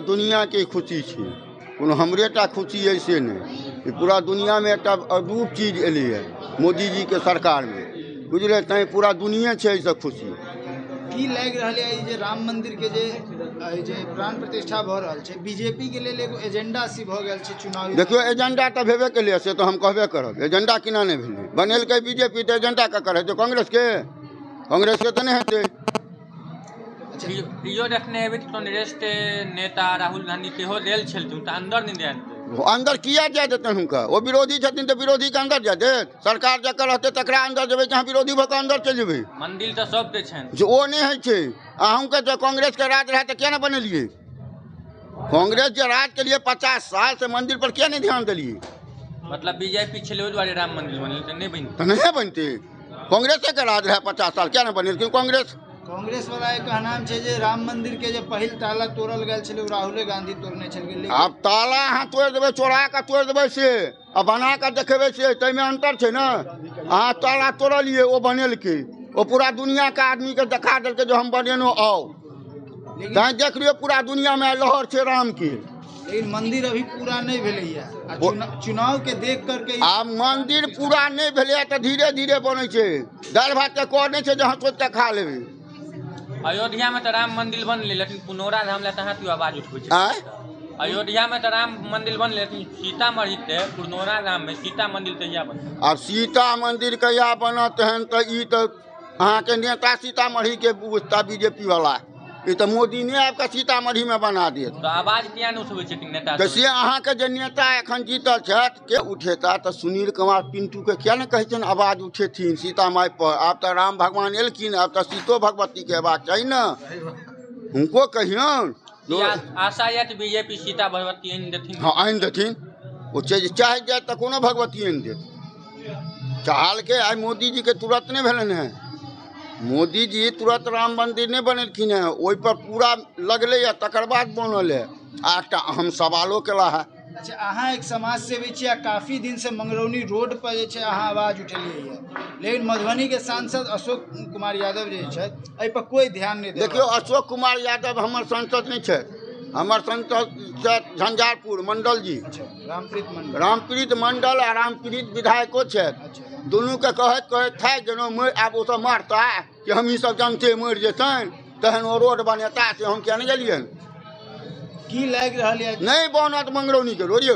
दुनियाके खुशी छै, कोनो हमरेटा खुशी अइ से नहि। ई पूरा दुनियामे एकटा अद्भुत चीज एलैए मोदीजीके सरकारमे, बुझलियै? तैँ पूरा दुनिये छै एहिसँ खुशी। की लागि रहल है जे राम मंदिर के जे जे प्राण प्रतिष्ठा भऽ रहल छै, बीजेपी के लेल एगो एजेंडा सी भऽ गेल छै चुनावी? देखियौ, एजेंडा तऽ भेबे केलैए, से तऽ हम कहबे करब। एजेंडा केना नहि भेलै? बनेलकै बीजेपी तऽ एजेंडा ककर हेतै? कांग्रेसके? कांग्रेसके तऽ नहि हेतै। वीडियो देखने हेबै तऽ कांग्रेस के नेता राहुल गांधी सेहो गेल छलखिन तऽ अंदर नहि जाय देतै। अंदर किया जाय देतनि हुनका? ओ विरोधी छथिन तऽ विरोधीके अंदर जाय देत? सरकार जकर रहतै तकरा अंदर जेबै कि अहाँ विरोधी भऽ कऽ अंदर चलि जेबै? मंदिर तऽ सबके छनि। जे ओ नहि होइ छै। अहूँके जे कांग्रेसके राज रहए तऽ किया नहि बनेलियै? कांग्रेस जे राज केलियै 50 साल से मंदिर पर किया नहि ध्यान देलियै? मतलब बीजेपी छलै ओहि दुआरे राम मंदिर बनलै तऽ नहि बनतै? तऽ नहिए बनतै। कांग्रेसेके राज रहए 50 साल, किया नहि बनेलखिन कांग्रेस? कांग्रेस वाला के कहनाम छै जे राम मंदिर के जे पहिल ताला तोड़ल गेल छलै ओ राहुले गांधी तोड़ने छलखिन। आब ताला अहाँ तोड़ि देबै, चोरा कऽ तोड़ि देबै से आ बना कऽ देखेबै से, ताहिमे अन्तर छै ने। अहाँ ताला तोड़लियै, ओ बनेलकै, ओ पूरा दुनियाके आदमीके देखा देलकै जे हम बनेलहुँ, आउ। तैँ देख लियौ, पूरा दुनियामे लहर छै रामके। लेकिन मंदिर अभी पूरा नहि भेलैया आ चुनाव के देख करके आब मंदिर पूरा नहि भेलैया तऽ धीरे धीरे बनै छै। दालि भातके कर नहि छै जे अहाँ सोचि कऽ खा लेबै। अयोध्या में तऽ राम मंदिर बनलै, लेकिन पुनौरा धाम लए तऽ अहाँ क्यों आवाज उठबै छी? आँय? अयोध्या में तऽ राम मंदिर बनलै, लेकिन सीतामढ़ी के पुनौरा धाम में सीता मंदिर कहिया बनतै? आब सीता मंदिर कहिया बनत तहन तऽ ई तऽ अहाँके नेता सीतामढ़ीके बुझता, बीजेपी वाला। ई तऽ मोदी नहि आबि कऽ सीतामढ़ीमे बना देत। तऽ आवाज किया नहि उठबै छथिन नेता तऽ सब? से अहाँके जे नेता एखन जीतल छथि के उठेता? तऽ सुनील कुमार पिंटूके किया नहि कहै छियनि आवाज उठेथिन सीता माइ पर? आब तऽ राम भगवान एलखिन, आब तऽ सीतो भगवतीके अयबाक चाही ने, हुनको कहियौन। की आशा यऽ कि बीजेपी सीता भगवती आनि देथिन? हँ, आनि देथिन। ओ चाहे जायत तऽ कोनो भगवती आनि देत। चाहलकै आइ मोदीजीके तुरन्त नहि भेलनि हेँ। मोदीजी तुरन्त राम मन्दिर नहि बनेलखिन हेँ, ओहिपर पूरा लगलैए तकर बाद बनल है। आ एकटा अहम सवालो केला है। अच्छा, अहाँ एक समाज सेवी छी आ काफी दिन से मंगरौनी रोड पर जे छै अहाँ आवाज उठेलियै ये, लेकिन मधुबनी के सांसद अशोक कुमार यादव जे छथि एहि पर कोई ध्यान नहि दे। देखियौ, अशोक कुमार यादव हमर सांसद नहि छथि। हमर सांसद छथि झंझारपुर मंडल जी। अच्छा, रामप्रीत मंडल। रामप्रीत मंडल आ रामप्रीत विधायको छथि। दुनूके कहैत कहैत थाकि गेलहुँ। आब ओसभ मारता कि हम ई सब जनते मरि जेतनि तहन ओ रोड बनेता, से हम किया नहि गेलियनि? की लागि रहल यऽ? नहि बनत मंगरौनीके रोड यौ।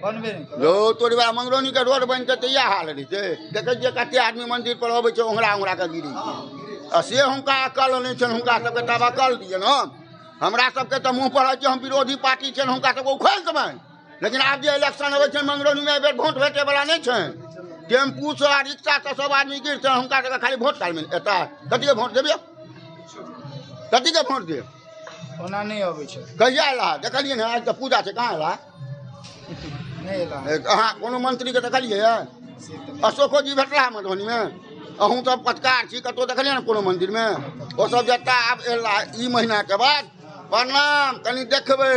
बनबे नहि करत। यौ तोरी बा, मंगरौनीके रोड बनितै तऽ इएह हाल रहितै? देखै छियै कते आदमी मन्दिर पर अबै छै, ओंघरा ओंघरा कऽ गिरै छै। आ से हुनका अकल नहि छनि। हुनका सबके तब अकल दियनि। हम हमरा सबके तऽ मुँह पर होइ छै, हम विरोधी पार्टी छियनि, हुनका सबके उखाड़ि देबनि। लेकिन आब जे इलेक्शन अबै छै मंगरौनीमे, एहि बेर वोट भेटैवला नहि छनि। टेम्पूसँ आ रिक्शासँ सब आदमी गिरतनि। हुनका सबके खाली वोट कालमे एता। कथीके वोट देबियौ? कथीके वोट देब? ओना नहि अबै छै। कहिया एला? देखलियै ने, आज तऽ पूजा छै, कहाँ एला? नहि एला। अहाँ कोनो मंत्रीके देखलियै? से तऽ अशोको जी भेटला मधुबनीमे? अहूँ सब पत्रकार छी, कतहु देखलियै ने कोनो मन्दिरमे? ओसब जता आब एला ई महीनाके बाद, प्रणाम कनि देखबै,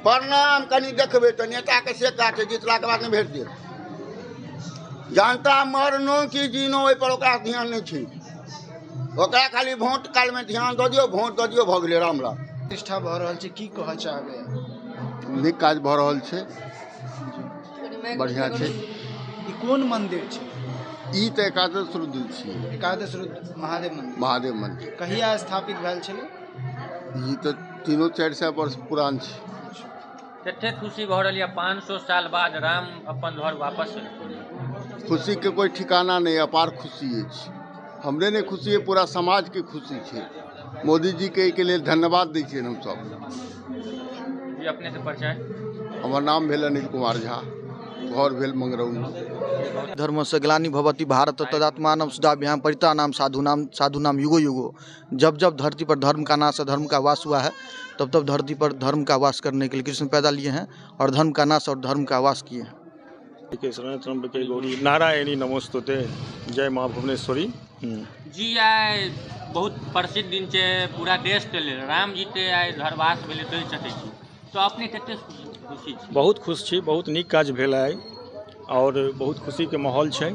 प्रणाम कनि देखबै। तऽ नेताके से काज छै, जीतलाके बाद नहि भेट देत। जनता मरनो कि जीनो ओहिपर ओकरा ध्यान नहि छै। ओकरा खाली वोट कालमे ध्यान दऽ दियौ, वोट दऽ दियौ, भऽ गेलै, राम राम। प्रतिष्ठा भऽ रहल छै, की कहऽ चाहबै? नीक काज भऽ रहल छै, बढ़िआँ छै। ई कोन मंदिर छै? ई तऽ एकादश रुद्र छियै। एकादश रुद्र महादेव मंदिर। महादेव मंदिर। कहिया स्थापित भेल छलै? ई तऽ 300-400 वर्ष पुरान छै। कते खुशी भऽ रहल यऽ, 500 साल बाद राम अपन घर वापस एलखिन? खुशीके कोइ ठिकाना नहि, अपार खुशी अछि। हमरे नहि खुशी है, पूरा समाजके खुशी छै। मोदीजीके एहिके लेल धन्यवाद दै छियनि हमसभ। जी, अपने से परिचय? हमर नाम भेल अनिल कुमार झा, घर भेल मंगरौनी। धर्म से ग्लानि भवति भारत तदात्मानं सुधाभ्याम परितानाम साधुनाम साधुनाम युगो युगो। जब जब धरती पर धर्म का नाश धर्म का वास हुआ है, तब तब धरती पर धर्म का वास करने के लिए कृष्ण पैदा लिए हैं और धर्म का नाश और धर्म का वास किए हैं। त्र्यंबके गौरी नारायणी नमोस्तुते। जय माँ भुवनेश्वरी। जी, आइ बहुत प्रसिद्ध दिन छै पूरा देश के लेल। राम जी के आइ घरवास भेलै कहि सकै छी, तऽ अपने कते खुशी छी? बहुत खुश छी, बहुत नीक काज भेल आइ और बहुत खुशीके माहौल छै,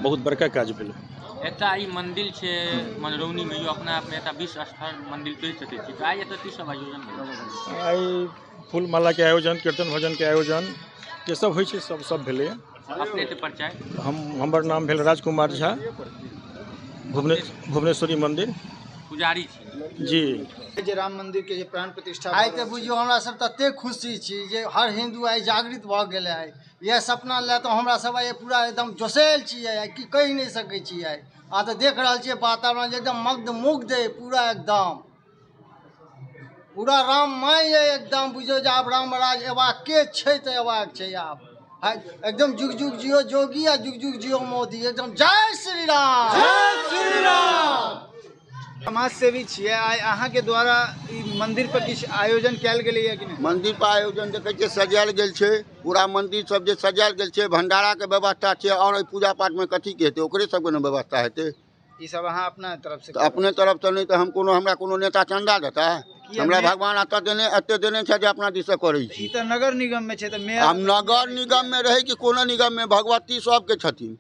बहुत बड़का काज भेलै। एतऽ ई मंदिर छै मंगरौनीमे, यो अपना आपमे एकटा विश्व स्तर मंदिर कहि सकै छी। तऽ आइ एतऽ की सब आयोजन भेल? आइ फूल मालाके आयोजन, कीर्तन भजनके आयोजन जे सब होइ छै सब सब भेलैए। अपने के परिचय? हमर नाम भेल राजकुमार झा, भुवनेश्वरी मंदिर पुजारी छी। जी। जे राम मंदिर के जे प्राण प्रतिष्ठा आइ तऽ बुझियौ हमरा सब ततेक खुशी छी जे हर हिन्दू आइ जागृत भऽ गेलै। आइ इएह सपना लए तऽ हमरा सब आइ पूरा एकदम जोशैल छियै, आइ की कहि नहि सकै छी। आइ अहाँ तऽ देख रहल छियै वातावरण जे एकदम मग्ध मुग्ध अइ, पूरा एकदम पूरा राममय अइ एकदम। बुझियौ जे आब रामराज अयबाके छै तऽ अयबाक छै आब। एकदम जुग जुग जियो जोगी आ जुग जुग जियो मोदी, एकदम जय श्री राम, जय श्री राम। समाज सेवी छियै, आइ अहाँके द्वारा ई मंदिर पर किछु आयोजन कयल गेलैए कि नहि? मंदिर पर आयोजन देखै छियै सजायल गेल छै, पूरा मंदिर सब जे सजायल गेल छै, भंडाराके व्यवस्था छै। आओर एहि पूजा पाठमे कथीके हेतै? ओकरे सबके ने व्यवस्था हेतै। ई सब अहाँ अपना तरफ से? तऽ अपने तरफसँ नहि तऽ हम कोनो हमरा कोनो नेता चंदा देता? हमरा भगवान एतऽ देने एते देने छै जे अपना दिससँ करै छी। ई तऽ नगर निगम में छै तऽ मेयर? हम नगर निगममे रहै कि कोनो निगममे, भगवती सबके छथिन।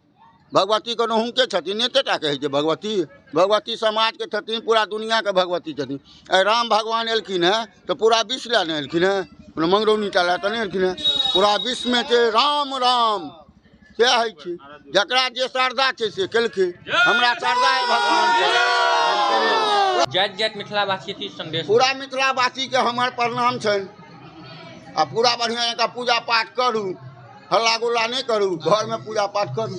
भगवती कोनो हुनके छथिन, नेते टाके होइ छै भगवती? भगवती समाजके छथिन, पूरा दुनिआँके भगवती छथिन। आइ राम भगवान एलखिन हेँ तऽ पूरा विश्व लए नहि एलखिन हेँ, कोनो मंगरौनी टा लए तऽ नहि एलखिन हेँ। पूरा विश्वमे छै राम राम, सएह होइ छै। जकरा जे श्रद्धा छै से केलखिन। हमरा श्रद्धा अइ भगवान। जाइत जाइत मिथिलावासी की संदेश? पूरा मिथिलावासीके हमर प्रणाम छनि आ पूरा बढ़िआँ जकाँ पूजा पाठ करू, हल्ला गुल्ला नहि करू, घरमे पूजा पाठ करू।